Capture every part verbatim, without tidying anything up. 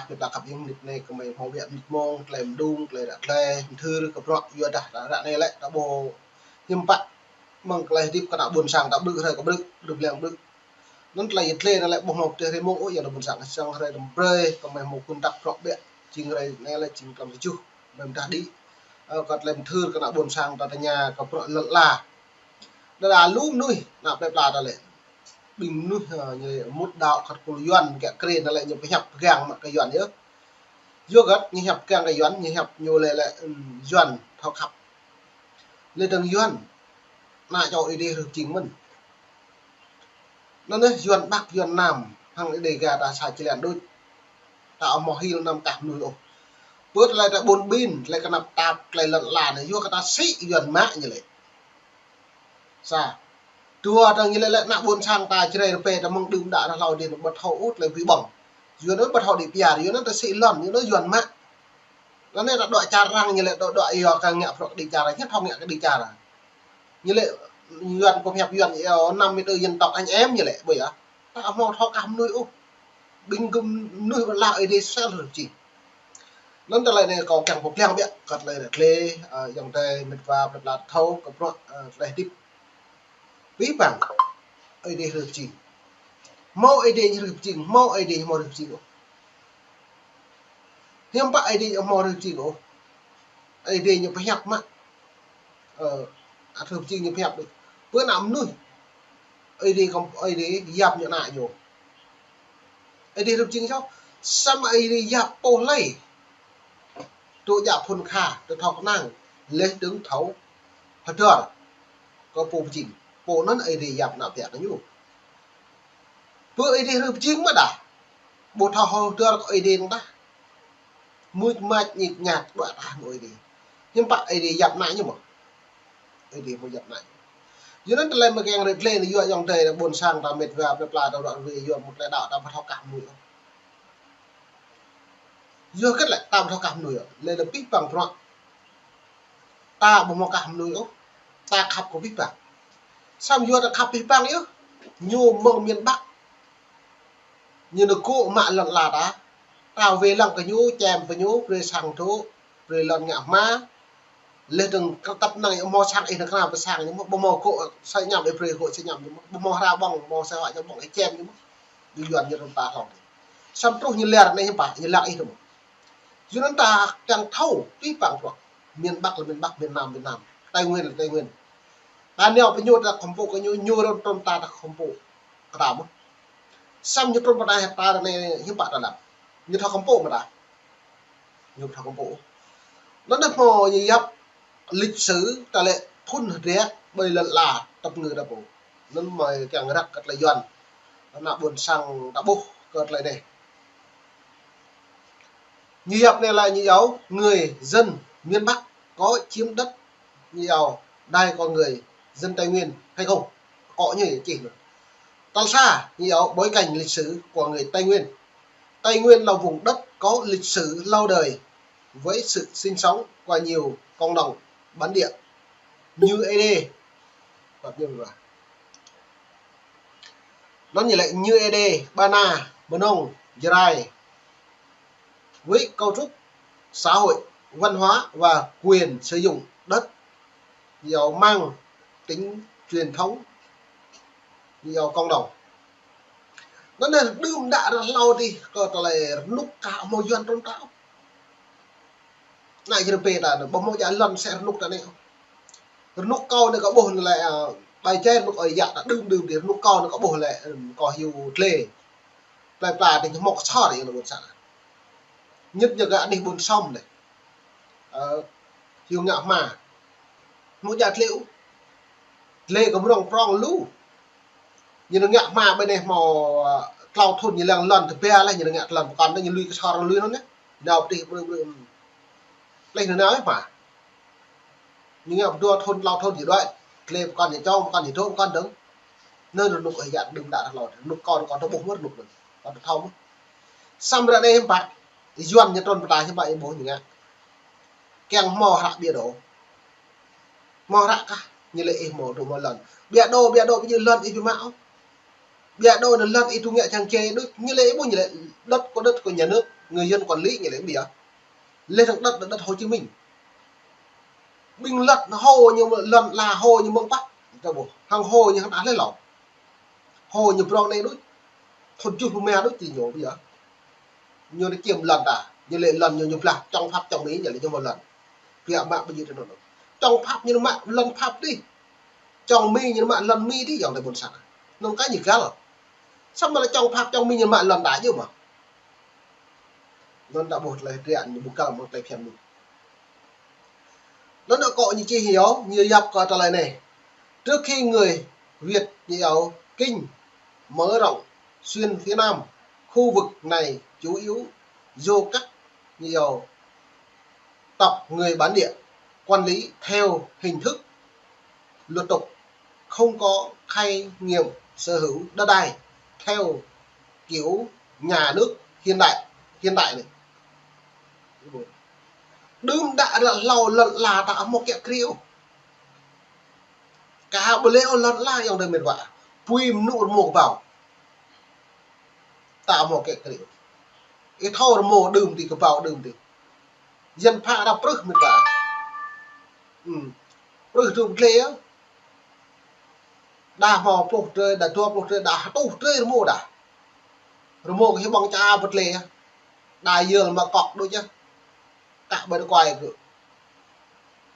Pơplah khăp ing mơnit anai kơmơi hmâo biă mơnit mông, tơlơi mơđung, tơlơi ră tơlơi, mơthưr kơ bruă yua dah ră, ră anai lĕ ta ƀu hiư̆m pă mơ̆ng tơlơi hơdip kơ ană ƀôn sang ta ƀrư̆ hrơi kơ ƀrư̆, ƀrư̆ blang ƀrư̆. Anŭn tơlơi yơh tơlơi anai lĕ ƀu hmâo tơlơi hrơi mông ôh, yua ană ƀôn sang săng hrơi tơm brơi kơmơi hmâo kơnăl bruă biă, jing hrơi anai lĕ jing tlam tơjuh, mơ̆ng dah đĭ. Ơ, kơ tơlơi mơthưr kơ ană ƀôn sang ta tơña kơ bruă lŏn ala. Đa đa lu mơnuih, ană plơi pla ta lĕ. Ƀing mơnuih, ơ, ñu mŭt đaŏ khăt kul Yuan, kiăng kơ anai lĕ ñu pơhiăp pơgang mă kơ Yuan yơh. Yua hơget ñu hiăp pơgang kơ Yuan, ñu hiăp ñu lĕ lĕ, ưm, Yuan thâo khăp. Lĕ dơ̆ng Yuan, ană čô Ơi Adai hrih pơjing mơ̆n. Anŭn yơh Yuan Bắc, Yuan Nam, hăng Ơi Adai gah ta sa čơlan đôč. Ta ƀu hmâo hil anăm kah mơnuih ôh. Pơ tơlơi ta ƀun ƀin, tơlơi kơnăp tap, tơlơi lŏn ala anai, yua kơ ta sĭ Yuan mă ñu lĕ. Sa. Dua, ta ñu lĕ lĕ ană ƀôn sang ta Jrai rơbê ta mơ̆ng đưm đă ră hlâo dih anŭn ƀu thâo ôh tơlơi ƀu ƀơ̆ng. Yua anŭn ƀu thâo đĭ pơyar, yua anŭn ta sĭ lŏn, yua anŭn Yuan mă. Anŭn anai ta đuaĭ čar arăng ñu lĕ đuaĭ đuaĭ yua kơ ngă bruă kơ đĭ čar, ñu thâo ngă kơ đĭ čar. Ñu lĕ Yuan kơ hiăp Yuan, ơ, năm mươi tư dân tộc anh em ñu lĕ, ƀu yơh. Ta ƀu hmâo thâo kah mơnuih ôh. Ƀing gơ̆ mơnuih ƀu lah Ơi Adai sel hrih pơjing. Anŭn tơlơi anai kâo kiăng pơblang biă kơ tơlơi ră tơlơi, ơ, ayŏng adơi met wa plơi pla thâo kơ bruă, ơ, tơlơi hơdip. Abih bang Ơi Adai hrih pơjing. Hmâo Ơi Adai ñu hrih pơjing, hmâo Ơi Adai ñu hmâo hrih pơjing ôh. Hiư̆m pă Ơi Adai ñu hmâo hrih pơjing ôh. Ơi Adai ñu pơhiăp mă. Ơ, ăt hrih pơjing ñu pơhiăp đôč. Pơ ană mơnuih, Ơi Adai kơm-, Ơi Adai yap ñu ană ñu. Ơi Adai hrih pơjing soh, samơ̆ Ơi Adai yap pô hlơi. Tŭ djă phŭn kha, tŭ thâo kơnang, laih dơ̆ng thâo hơdơr kơ pô pơjing. Pô anŭn Ơi Adai yap ană biă kơ ñu. Pơ Ơi Adai hrih pơjing mơ̆ dah. Ƀu thâo hơdơr kơ Ơi Adai dơ̆ng tah. Mŭt mač ñik ñak đuaĭ tah mơ̆ng Ơi Adai. Hiư̆m pă Ơi Adai yap ană ñu mơ̆. Ơi Adai ƀu yap ană ñu. Yua anŭn tơlơi mơ̆ng kiăng ră tơlơi anai yua ayŏng adơi ƀôn sang ta met wa plơi pla ta ră ruai yua mŭt tơlơi đaŏ ta ƀu thâo kah mơnuih ôh. Yua hơget lĕ ta ƀu thâo kah mơnuih ôh. Lĕ lĕ abih bang bruă ta ƀu hmâo kah mơnuih ôh. Ta khăp kơ abih bang. Samơ̆ yua ta khăp abih bang yơh. Ñu mơ̆ng miền Bắc. Ñu nao gŏ mă lŏn ala ta. Ta wai lăng kơ ñu, čem kơ ñu, brơi sang dŏ, brơi lŏn ngă hma. Laih dơ̆ng kơ tăp năng ñu hmâo sang ih nao kơna pơ sang ñu mơ̆, ƀu hmâo gŏ sơñăm ih brơi gŏ sơñăm ñu mơ̆, ƀu hmâo hra ƀơ̆ng, hmâo sơhua ñu ƀơ̆ng ih čem ñu mơ̆. Ƀing Yuan ñu rơ̆m ta hlŏng. Samơ̆ truh ñu lĕ ră anai hiư̆m pă, ñu lăng ih tơ mơ̆. Yua anŭn ta kiăng thâo abih bang bruă. Miền Bắc lĕ miền Bắc, miền Nam miền Nam, Tây Nguyên lĕ Tây Nguyên. Ta nao pơ ñu ta khŏm pô kơ ñu, ñu rơ̆m trŭn ta ta khŏm pô kơ ta mơ̆n. Samơ̆ ñu trŭn pơ ta hĕ ta ră anai hiư̆m pă ta lăng. Ñu thâo khŏm pô mơ̆ ta. Ñu thâo khŏm pô. Anŭn anai hmâo ñu yap lịch sử ta lĕ phŭn hơdră ƀơi lŏn ala tơpă ngư ta pô. Anŭn mơi kiăng răk kơ tơlơi Yuan. Ană ƀôn sang ta ƀuh kơ tơlơi anai. Ñu yap anai lĕ ñu yua người dân miền Bắc có chiếm đất, ñu yua đai con người dân Tây Nguyên hay không? Có ñu yua čih anŭn. Tal sa, ñu yua bối cảnh lịch sử của người Tây Nguyên. Tây Nguyên là vùng đất có lịch sử lâu đời với sự sinh sống của nhiều cộng đồng bản địa như Ê Đê. Anŭn ñu lĕ như Ê Đê, Ba Na, Mơnông, Jrai. Với cấu trúc xã hội, văn hóa và quyền sử dụng đất, giàu mang tính truyền thống, giàu cộng đồng. Anŭn anai đưm đă ră hlâo dih kơ tơlơi rơnŭk kah hmâo Yuan trŭn ta. Anai jơ̆ rơbê ta anai, ƀu hmâo djă lŏn sĕ rơnŭk ta anai. Rơnŭk kâo anai kâo ƀuh anai lĕ, ơ, ƀai jai rơnŭk ơi yă ta đưm đưm dih, rơnŭk kâo anai kâo ƀuh lĕ, ưm, kâo hyu tlê. Plơi pla dih ñu hmâo kơsor yơh anŭn ƀôn sang. Ñit ñu gah anih ƀôn Sôm anai. Ơ, hyu ngă hma. Hmâo djă tlê ôh. Tlê kơ mrŏng prŏng lu. Ñu nao ngă hma ƀơi anai hmâo, ơ, klâo thŭn ñu lăng lŏn tơbiă laih, ñu nao ngă lŏn pơkŏn anai ñu lui kơsor lui anŭn anai. Nao pơdih ƀrư̆ ƀrư̆. Laih nao nao hma. Ñu ngă pơdua thŭn, klâo thŭn ñu đuaĭ. Tlê pơkŏn ñu čŏng, pơkŏn ñu dŏ, pơkŏn dơ̆ng. Anŭn rơnŭk ơi yă đưm đă ră hlâo. Rơnŭk kâo, kâo ƀuh mơ̆n rơnŭk anŭn. Kâo thâo mơ̆n. Samơ̆ ră anai hiư̆m pă. Yuan ñu trŭn pơ ta hiư̆m pă ih ƀuh ñu ngă. Kiăng hmâo hră ƀiă đô. Hmâo hră kah, ñu lĕ ih hmâo dŏ hmâo lŏn. Ƀiă đô, ƀiă đô, ƀiă lŏn ih ƀu mă ôh. Ƀiă đô anŭn lŏn ih tŭ ngă čang čê đôč, ñu lĕ ih ƀuh ñu lĕ đất có đất của nhà nước. Người dân quản lý ñu lĕ ƀiă. Lĕ hăng đất là đất Hồ Chí Minh. Ƀing lŏn hô ñu, lŏn la hô ñu mơ̆ng pă. Tơ ƀuh. Hăng hô ñu hăng đah lĕ lŏ. Hô ñu prong anai đôč. Thun juh pluh ma đôč ti ñu ƀiă. Ñu anai čiêm lŏn ta. Ñu lĕ lŏn ñu ñu blah čŏng Pháp čŏng Mi ñu lĕ ñu mă lŏn. Biă mă ƀu djơ̆ tơ anŭn. Čŏng Pháp ñu mă lŏn Pháp dih. Čŏng Mi ñu mă lŏn Mi dih, ayŏng adơi ƀôn sang. Anŭn kơ ñu găl. Samơ̆ lĕ čŏng Pháp čŏng Mi ñu mă lŏn ta djơ̆ mơ̆. Anŭn ta ƀuh tơlơi hơdră ñu ƀu găl mơ̆ng tơlơi phiăn ñu. Anŭn akŏ ñu čih yơh, ñu yap kơ tơlơi anai. Trước khi người Việt ñu yơh Kinh mở rộng xuyên phía Nam, khu vực này chủ yếu do các ñu yơh tộc người bản địa quản lý theo hình thức luật tục, không có khái niệm sở hữu đất đai theo kiểu nhà nước hiện đại, hiện đại anai. Đưm đă ră hlâo lŏn la ta ƀu hmâo kiă kriê ôh. Kơ ƀu lĕ ôh lŏn la ayŏng adơi met wa. Pui mơnŭ rơmô kơbao. Ta ƀu hmâo kiă kriê ôh. Ih thâo rơmô đưm dih kơbao đưm dih. Yăn phă đa prưh met wa. Ư. Prưh tŭ pơtlê yơh. Đa hmâo pluh drơi, đa dua pluh drơi, đa hơtuh drơi rơmô đa. Rơmô kơ hĭ ƀơ̆ng ča pơtlê yơh. Đa yơl mă kŏk đôč yơh. Kă ƀơi tơkuai kơ.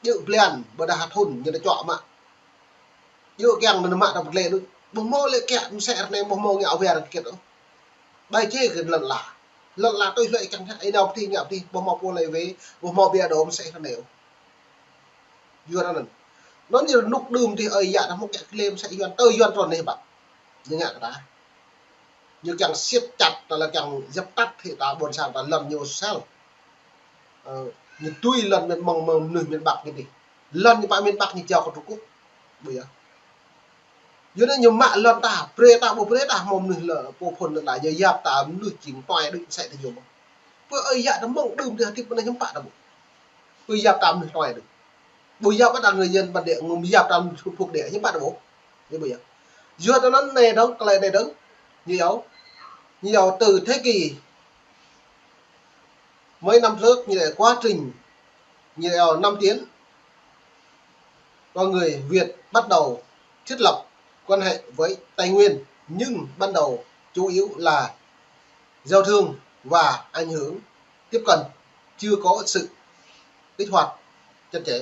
Djơ̆ blan, ƀơi đa hơthun, ñu đa čuă mă. Djơ̆ kiăng ñu mă ta pơtlê đôč. Ƀu hmâo lĕ kiă mơsĕ ră anai ƀu hmâo ngă wơr kơ kiă ôh. Ƀai čê kơ lŏn la. Lŏn la tui hlơi kiăng hă, ih nao pơtih ngă pơtih, ƀu hmâo pô lơi wê, ƀu hmâo ƀiă đô mơsĕ ră anai ôh. Yuan anŭn. Anŭn ñu rơnŭk đưm dih ơi yă ta hmâo kiă klê mơsĕ Yuan, tơ Yuan trŭn anai ƀă. Ñu ngă kơ ta. Ñu kiăng siết chặt ta lĕ kiăng dập tắt hĭ ta ƀôn sang ta lŏn ñu sel. Ơ, ñu tui lŏn miền mơ̆ng, mơ̆ng mơnuih miền Bắc ñu dih. Lŏn ñu pă miền Bắc ñu jao kơ Trung Quốc. Ƀu yơh. Yua anŭn ñu mă lŏn ta, brơi ta ƀu brơi ta hmâo mơnuih lĕ pô phŭn lĕ ñu yap ta mơnuih jing tuai đôč mơsĕ ta yôm. Pơ ơi yă ta mơ̆ng đưm dih hơdip mơnuih hiư̆m pă ta ƀu. Pơ yap ta mơnuih tuai đôč. Ƀu yap ta người dân bản địa, ngŭm yap ta mơnuih phŭk đĕ hiư̆m pă ta ƀu. Ñu ƀu yap. Yua anŭn anai dơ̆ng, tơlơi anai dơ̆ng. Ñu yơh. Ñu yơh từ thế kỷ mấy năm trước, như là quá trình, như là năm tiến, con người Việt bắt đầu thiết lập quan hệ với Tây Nguyên, nhưng ban đầu chủ yếu là giao thương và ảnh hưởng tiếp cận, chưa có sự kích hoạt chặt chẽ.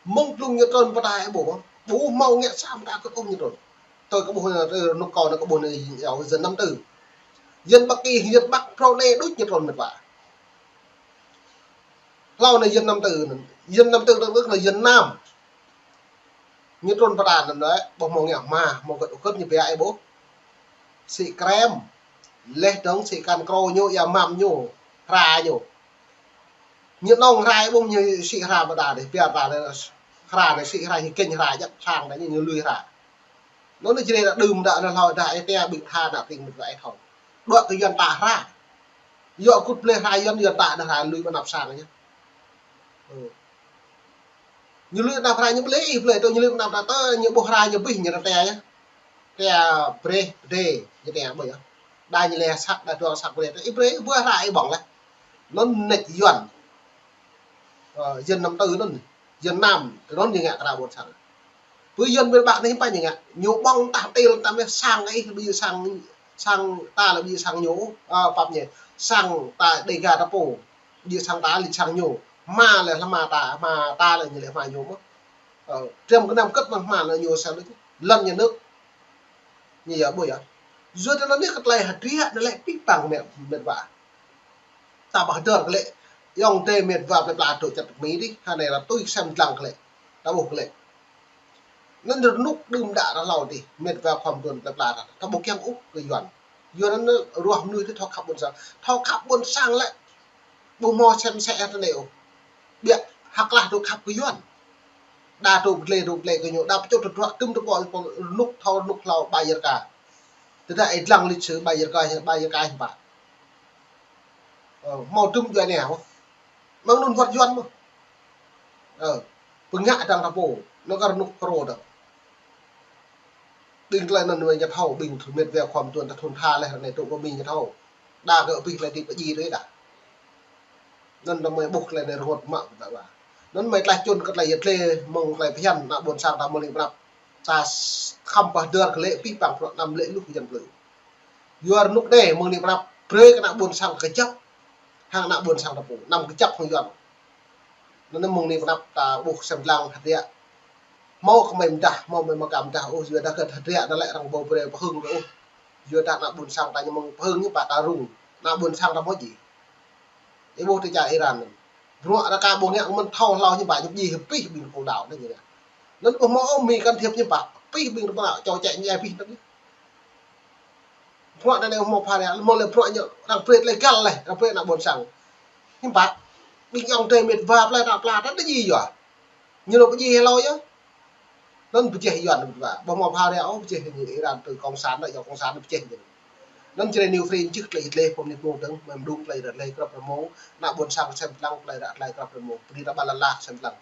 Mơ̆ng blung ñu trŭn pơ ta ƀu, ƀu hmâo ngă sa mơta kơ ôh ñu trŭn. Tui kơ ƀuh anai, tui rơnŭk kâo anai kơ ƀuh anai, yua dân năm tư. Dân Bắc Kỳ, dân Bắc Pro anai đôč ñu trŭn met wa. Hlâo anai dân năm tư anŭn. Dân năm tư tức là dân Nam. Ñu trŭn pơ ta anŭn đôč, ƀu hmâo ngă hma, hmâo gơ̆t ôh gơ̆t ñu pia ih ƀuh. Sĭ krem. Leh dơ̆ng sĭ kan krô ñu, ia mam ñu, hra ñu. Ñu nong hra ih ƀuh ñu sĭ hra pơ ta dih, pia ta dih, hra dih sĭ hra ñu kĕñ hra jăk sang dih ñu, ñu lui hra. Anŭn anai jrê đa đưm đă anai hlâo đa ih tia ƀing tha ană tring met wa ih thâo. Đuaĭ kơ Yuan ta hra. Yua kơ blơi hra Yuan, Yuan ta đa hra lui ƀơi anăp sang yơh. Ơ. Ñu lui anăp hra ñu blơi, ih blơi tơ ñu lui anăp ta tơ, ñu ƀuh hra ñu bih ñu rơte yơh. Tia brơi, brơi, ñu tia ƀơi yơh. Đa ñu lĕ săk, đa dua săk brơi tơ, ih brơi, ih ƀuh hra ih ƀơ̆ng leh. Anŭn nĕč Yuan. Ơ, dân năm tư anŭn. Dân Nam, tơ anŭn ñu ngă kơ ta ƀôn sang. Pơ Yuan miền Bắc anai hiư̆m pă ñu ngă. Ñu ƀơ̆ng tah têl tăm meh sang ih, ƀu djơ̆ sang, sang ta lĕ ƀu djơ̆ sang ñu, ơ, pap ñu. Sang ta Đêga ta pô, ƀu djơ̆ sang ta, lĕ sang ñu. Hma lĕ hma ta, hma ta lĕ ñu lĕ hma ñu mơ̆n. Ơ, triăm kơ năm kơ̆t mơ̆n hma lĕ ñu sang lĕ lŏn nhà nước. Ñu yơh ƀu yơh. Yua tơ anŭn anai kơ tơlơi hơdră anai lĕ pĭ păng met, met wa. Ta ƀu hơdơr kơ lĕ, ayŏng adơi met wa plơi pla dŏ čar Mi dih, hơnai ră tui sem dlăng kơ lĕ. Ta ƀuh kơ lĕ. Anŭn rơnŭk đưm đă ră hlâo dih, met wa khŏm trŭn plơi pla ta. Ta ƀu kiăng ôh kơ Yuan. Yuan anŭn ruah mơnuih dih thâo khăp ƀôn sang. Thâo khăp ƀôn sang lĕ. Ƀu hmâo sem sĕ tơ anai ôh. Biă hơklah dŏ khăp kơ Yuan. Đa dŏ pơtlê, dŏ pơtlê kơ ñu. Đa pơčŭt tơdruă tŭm tơpă rơnŭk thâo rơnŭk hlâo ƀai yơr ka. Tơdah ih dlăng lịch sử ƀai yơr ka, ƀai yơr ka hiư̆m pă. Ơ, hmâo tŭm djuai ania mơ̆n. Mơ̆ng anŭn wơ̆t Yuan mơ̆n. Ơ, pơngă dăng ta pô, anŭn kơ rơnŭk krô dăng. Ƀing tơlơi anŭn wơ̆t ñu thâo, ƀing met wa khŏm trŭn ta thŭn tha leh ră anai tŭ kơ ƀing ñu thâo. Đa kơ ƀing tơlơi dĭ pơjing tui đa. Anŭn ta mơi ƀuh tơlơi anai rơngot mă kơ ta wa. Anŭn mơi tlaih čun kơ tơlơi yet lĕ mơ̆ng tơlơi phiăn ană ƀôn sang ta mơ̆ng ling pơnăp. Ta s-, khăm pơhơdơr kơ lĕ pih păng bruă anăm lĕ luh jăn plư. Yua rơnŭk anai mơ̆ng ling pơnăp brơi kơ ană ƀôn sang kơjăp hăng ană ƀôn sang ta pô, anăm kơjăp hăng Yuan. Anŭn mơ̆ng ling pơnăp ta ƀuh sem lăng hơdră. Hmâo kơ mơi mơdah, hmâo mơi mơkam mơdah ôh, yua dah kơ hơdră anŭn lĕ arăng ƀu brơi pơhưng ôh. Yua dah ană ƀôn sang ta ñu mơ̆ng pơhưng ñu pă ta rŭng. Ană ƀôn sang ta hmâo djai. Ih ƀuh tơ čar Iran anŭn. Bruă rơka ƀu ngă mơ̆n thâo hlâo ñu pă ñu djai pih ƀing kông đao anŭn ñu ngă. Anŭn ƀu hmâo ôh Mi can thiệp ñu pă pih ƀing rơpa čô čĕ ñu djai pih anŭn. Bruă anai hmâo phara, hmâo lĕ bruă ñu arăng brơi tơlơi găl lĕ, arăng brơi ană ƀôn sang. Hiư̆m pă, ƀing ayŏng adơi met wa plơi ta pla ta djai yua. Ñu lŏ pơdjai hlâo yơh. Anŭn pơjeh Yuan wa, ƀu hmâo phara ôh, pơjeh ñu Iran tui cộng sản, ană yŏng cộng sản pơjeh ñu. Anŭn čơrê New Free čih tơlơi yet lĕ, pơm ni pơmông dơ̆ng, mơ̆ng mơdung tơlơi yet lĕ krăp rơmông, ană ƀôn sang sem lăng tơlơi ră tơlơi krăp rơmông, pơdi ta ƀă lăn la sem lăng.